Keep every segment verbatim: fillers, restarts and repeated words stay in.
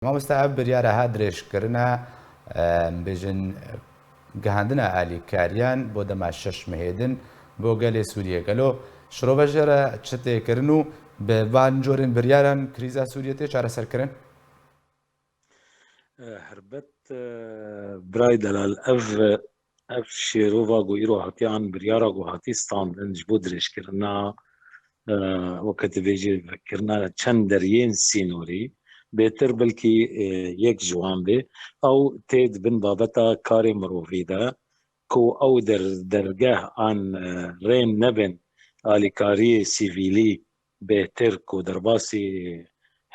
Mamoste, ev biryara ha dirêjkirina, em bêjin, gihandina alîkariyan bo dema şeş mehê din bo gelê Sûriyê. Gelo şirove jê re çi tê kirin û bi van corên biryaran krîza Sûriyê tê çareserkirin? E, helbet, e, birayê delal, ev, ev şêrova ku îro hatiye an biryara ku hatî standin ji bo dirêjkirina, e, weke dibêjî vekirina çend deriyên sînorî, bêtir belkî, e, yek ji wan bê. Ew tê di bin babeta karê mirovî de, ku ew der-, dergeh an, e, rên nebin alîkariyê sivîlî bêtir ku derbasî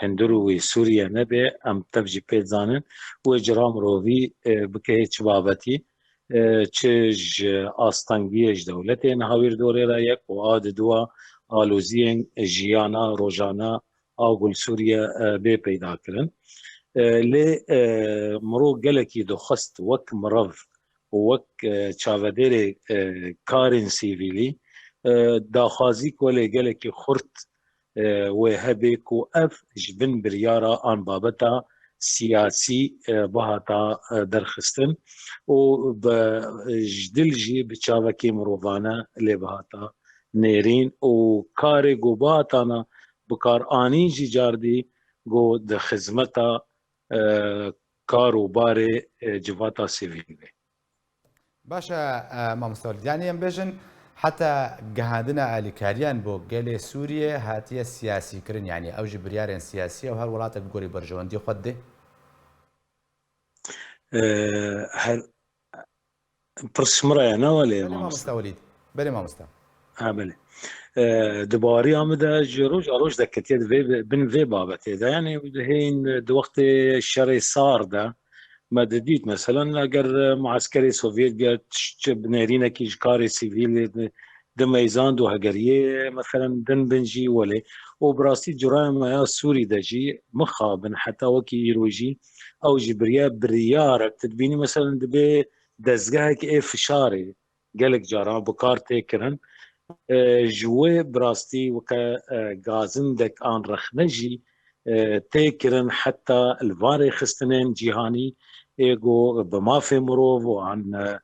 hundir û wî Sûriye nebe, em tev jî pê dizanin, wê cira mirovî, e, bike hê çi babetî, e, çi ji astengiyê ji dewletê niha wî dorê re ye ku a diduwa aloziyên jiyana rojana a ku li Sûriye, e, bê peyda kirin. E, lê, e, mirov gelekî dixwest wek mirev û wek, e, çavedêrê, e, karên sivîlî, e, daxwazî ku lê gelekî xurt, e, wê hebe ku ev ji bin biryara an babeta siyasî, e, bihata, e, derxistin û bi, ji dil jî bi çavekî mirovane lê bihata nêrîn û karê ku bihatana bikaranîn jî cardî ku di xizmeta, e, kar û barê, e, civata sivîl be. Baş e, e, mamoste Welîd. Yanî em bêjin heta gihandina alîkariyan bo gelê Sûriyê hatiye siyasî kirin. Yanî ew jî biryarên siyasî ew her welatek bi gorî berjewendiyê xwe didê. E, her, pirs ji min re ye, ne welê, mamoste? Belê mamoste Welîd. Belê mamoste. Ha, belê. E, di baweriya min de ji roja roj deketiye di vê, bin vê babetê de. Yanî hên di wextê şerê sar de me didît, meselen, eger mueskerê Sovyet ger tişt, binêrînekî ji karê sivîlê di, di meyzand û hegeriyê, meselen, din bin jî welê. Û bi rastî curaya me ya Sûrî de jî mixabin heta wekî îro jî ew jî biriye biryarek. Tu dibînî, meselen, dibê dezgehek ê fişarê gelek caran bi kar tê kirin. E, ji wê bi rastî weke, e, gazindek an rexne jî, e, tê kirin heta li van rêxistinên cîhanî ê ku bi mafê mirov û an, e,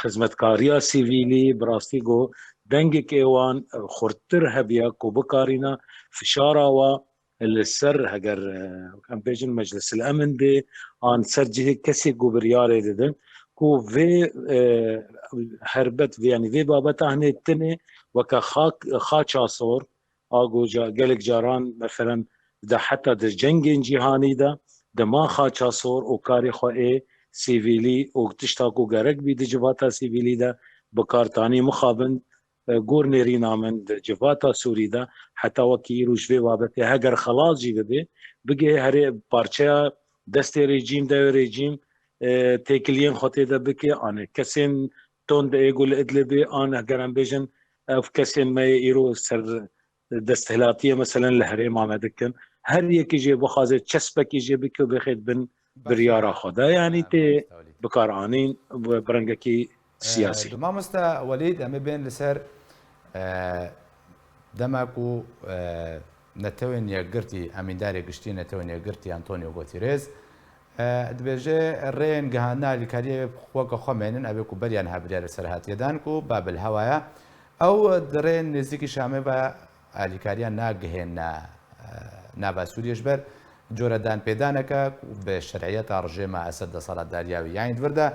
xizmetkariya sivîlî bi rastî ku dengek ê wan, e, xurttir hebiya ku bikarîna fişara wa li ser, heger, e, em bêjin Meclisil Emin bê, an ser cihê kesê ku biryarê didin, ku vê, e, herbet, vê, yanî vê babeta hinê tinê weke xak, xaça sor, a ku ca-, gelek caran, meselen, de heta di cengên cîhanî de, dema xaça sor û karê xwe ê sivîlî û tişta ku gerek bî di civata sivîlî de bi kar tanî mixabin, e, gor nêrîna min di civata Sûrî de, heta wekî îro ji vê babetê heger xelas jî bibe, bigihê herê parçeya destê rejîm de, rejîm, e, têkiliyên xwe tê de bike, anê kesên tund ê ku li Idlibê, an heger em bêjin, ev kesên me yê îro ser desthilatiyê, meselen, li herêma me dikin. Her yekî jê bixwaze çespekî jê bike û bixê bin biryara xwe de. Yanî tê bikaranîn bi, bi rengekî siyasî. Mamoste Welîd, em ê bên li ser, e, dema ku, e, Netewên Yekgirtî, Emîndarê Giştî Netewên Yekgirtî Antonio Guterres, e, dibêje, rêyên gihandina alîkariyê weke xwe mênin, ev ê ku beriya niha biryarê ser hatiye dan ku Babil Hewa ye. Ew di rêyên nêzîkî Şamê ve alîkariya nagihêne, e, nava Sûriyê ji ber coredanpêdaneke ku bi şeriyeta rejêma Esed deselatdariya wî. Yanî di vir de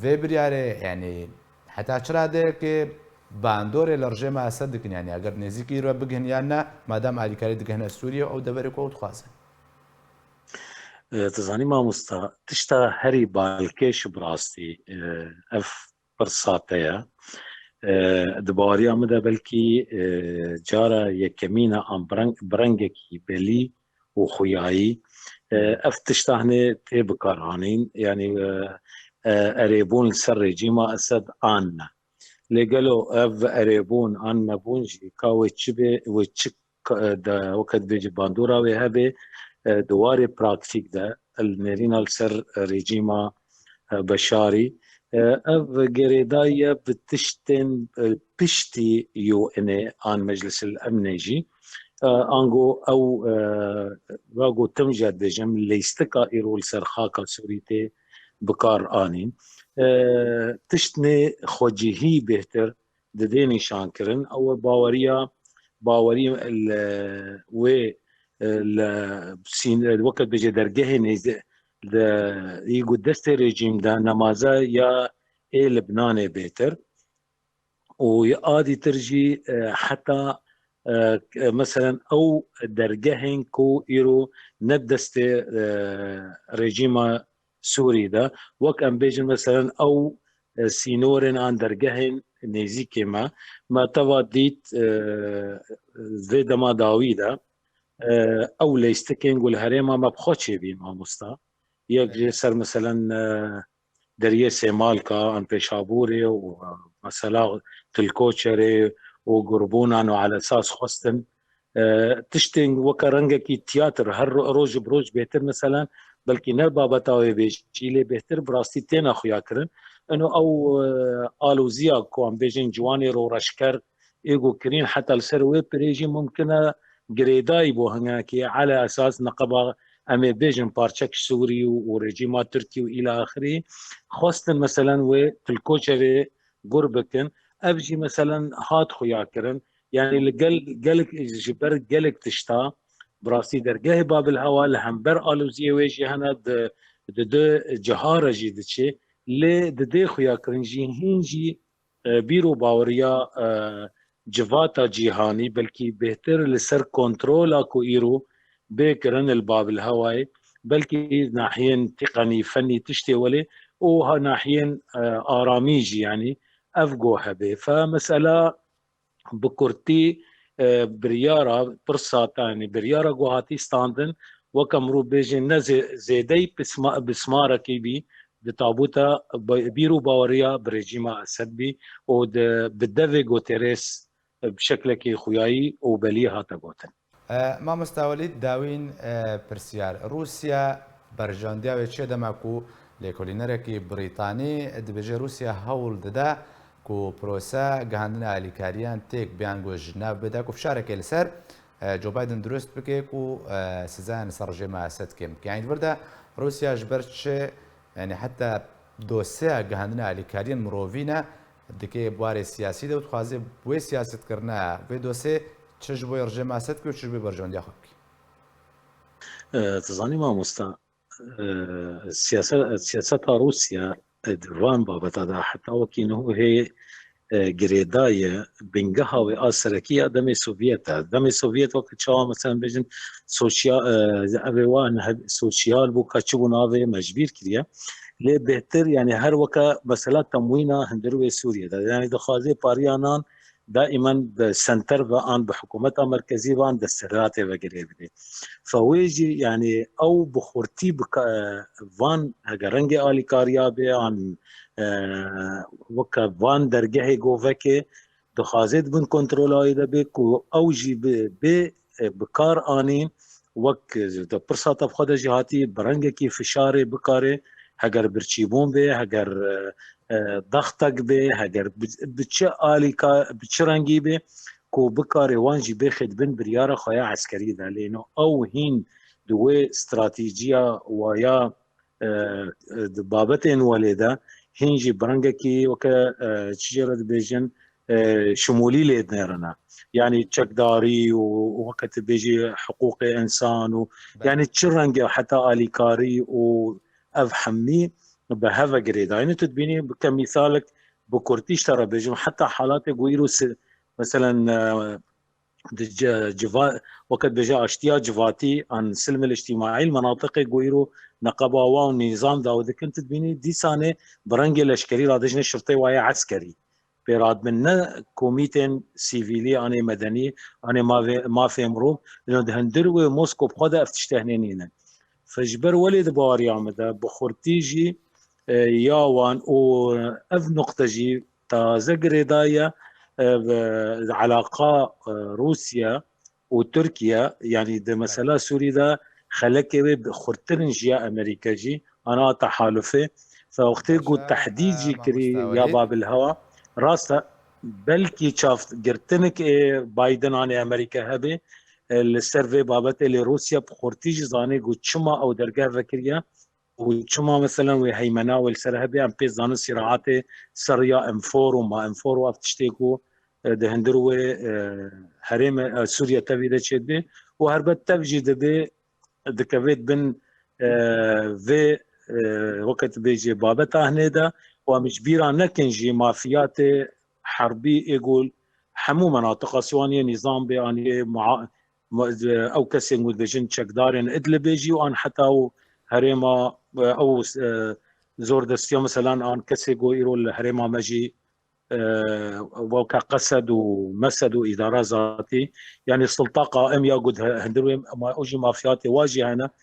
vê biryarê, yanî heta çi radeyekê bandorê li rejêma Esed dikin, yanî eger nêzîkî re bigihîn yan ne, madem alîkarî digihîne Sûriyê, ew deverê ku ew dixwazin. E, tu zanî mamosta, tişta herî balkêş bi rastî, e, ev pirsa te ye. E, di baweriya min de belkî, e, cara yekemîn e an bi reng-, bi rengekî belî û xuyayî, e, ev tişta hinê tê bikaranîn, yanî, e, e, erêbûn li ser rejîma Esed an ne. Lê gelo ev erêbûn an nebûn jî ka wê çi bê, wê çi ka-, de, weke dibêje bandora wê hebe, e, di warê praktîk de, li nêrîna li ser rejîma, e, Beşarî, e, ev girêdayî ye bi tiştên, e, piştî U N'ê an Meclisil Emnê jî. e, ango ew, e, wek gotim jî dibêjim, leyistika îro li ser xaka Sûrî tê bi kar anîn. E, tiştnê xwecihî bêhtir didê nîşankirin, ew e baweriya, bawerî li wê, e, li sîn-, weke dibêje dergehê nêzî-, li, î ku destê rejîm de nemaze ya ê Libnanê bêtir. Û ya adîtir jî, e, heta, e, k-, meselen ew dergehên ku îro ne destê, e, rejîma Sûrî de, wek em bêjin, meselen ew, e, sînorên an dergehên nêzîkê me, me teva dît, e, vê dema dawî de, e, ew leyîstikên ku li herêma me bi xwe çêbîn, mamosta. Yek jê ser, meselen, e, deriyê Sêmalka an Pêşabûrê û, e, mesela Tilkoçerê û Gurbûnan û alesas xwestin, e, tiştên weke rengekî tiyatir, her ro-, roj bi roj bêtir, meselen, belkî ne babeta wê bêjî, lê bêhtir bi rastî têne xuya kirin. Ino ew, e, aloziya ku em bêjin ciwanê roreşker ê ku kirîn, heta li ser wê pirê jî mumkin e girêdayî bo hinekê, ele esas neqeba em ê bêjin parçek Sûrî û, û rejîma Tirkî û îla axirî xwestin, meselen, wê Tilkoçerê gur bikin. Ev jî, meselen, hat xuya kirin. Yanî li gel-, gelek, ji ber gelek tişta, bi rastî dergehê Babil Hewa li hember aloziyê wê jî hene, di, di du ciha re jî diçe. Lê didê xuya kirin jî, hîn jî, e, bîr û baweriya, e, civata cîhanî, belkî bêhtir li ser kontrola ku îro bê kirin li Babil Hewayê, belkî nahiyên tîqenî, fenî tiştê welê û ha nahiyên, e, aramî jî, yanî ev go hebe. Fe mesela bi kurtî, e, biryara, pirsa te, yanî biryara ku hatî standin, weke mirov bêjin, ne zê-, zêdeyî pisma-, bismarekî bî, di tabuta ba-, bîr û baweriya bi rejîma Esed bî û di, bi devê Guterres, e, bi şeklekî xuyayî û belî hate gotin. E, Mamosta Welîd, dawîn, e, pirsyar. Rûsya berjandiya wê çi ye dema ku lêkolînerekî Brîtanî dibêje Rûsya hewl dide ku prose gihandina alîkariyan têk biyan ku ji nav bide, ku fişarekê li ser, e, Joe Biden dirust bike ku, e, sizayên li ser rejîma Esed kêm bike. Yanî di vir de Rûsya ji ber çi, yanî heta dosyeya gihandina alîkariyên mirovî ne dike bi warê siyasî de û dixwaze bi wê siyasetkirina vê dosyê çi ji bo rejîma Esed bike û çi ji bo berjandiya xwe bike? E, tu zanî mamosta, e, siyase-, siyaseta Rûsya, e, di van babeta de heta wekî niho hê, e, girêdayî ye, bingeha wê a serekî ya demê Sovyet e. Demê Sovyet wekî çawa, mesela, bêjin sosyal, e, ev ê wan he-, sosyal bû, ka çi bû navê me ji bîr kiriye. Lê bêhtir, yanî her weke mesela temwîna hundir wê Sûriyê de. Yanî dixwaze pariya nan daîmen bi senter ve an bi hikûmeta merkezî ve an desthilatê ve girê bidê. Fe wê jî, yanî ew bi xurtî bi ka-, van hege rengê alîkariya bê an, e, weke van dergehê govekê dixwaze di bin kontrola wê de bê ku ew jî bi, bê, e, bi kar anî wek, e, di pirsa te bi xwe de jî hatî bi rengekî fişarê bikare heger birçîbûn bê, heger, e, e, dextek bê, heger bi, bi çi alîka, bi çi rengî bê, ku bikarê wan jî bêxe di bin biryara xwe ya eskerî de. Lê no ew hîn di wê stratejîya wa ya, e, e, di babetên welê de hîn jî bi rengekî weke, e, çi jê re dibêjin, e, şimûlî lê dinêrine. Yanî çekdarî û, û weke tu bêjî hiqûqê însan û Belê. Yanî çi renge heta alîkarî û ev hemî bi hev ve girêdayî ne. Tu dibînî, bike mîsalek bi kurtî ji te re bêjim, heta halatê ku îro si-, meselen, e, di ci-, civa-, weke dibêje aştiya civatî an silmil îctîmaî li menatiqê ku îro neqeba wan û nîzam daw dikin, tu dibînî dîsanê bi rengê leşkerî radijne şirtê waye eskerî. Pê radibin ne komîtên sivîlî, anê medenî, anê mavê-, mafê mirov, lê di hundir wê Moskow bi xwe de ev tişt tehnê nînin. Fe ji ber welê di baweriya min de bi xurtî jî, e, ya wan û ev nuqte jî taze girêdaye, e, bi, di elaqa, e, Rûsya û Tirkiye, yanî di mesela Sûrî de xelekê wê bi xurttir in ji ya Amerîka jî, ana tehalufê. Fe wextê ku Baş e, tehdîd e, jî kirî mamosta ya Welîd. Babil Hewa, rast e, belkî çavgirtinik ê Biden anê Amerîka hebe, e, li ser vê babetê, lê Rûsya bi xurtî jî zanê ku çima ew dergeh vekiriye û çima, meselen, wê heymena wê li ser hebe. Em pê zanin sîraetê ser ya M four û ma M four û ev tiştê ku, e, di hundir wê, e, herême, e, Sûriye tevî de çêdibê û helbet tev jî dibê, dikevêt bin, e, vê, e, weke tu bêjê babeta hinê de û em ji bîra nekin jî mafiyatê herbî ê ku hemû menatiqa Siwaniyê nîzam bê, an yê mua-, mu-, ew kesên ku dibêjin çekdarên Idlibê jî û an heta û herêma, e, ew, e, zordestiya, meselan, an kesê ku îro li herêma me jî, e, weke Qesed û Mesed û îdara zatî, yanî silta qaim ya ku di hundir wê, ma ew jî mafiyatê wa jî hene,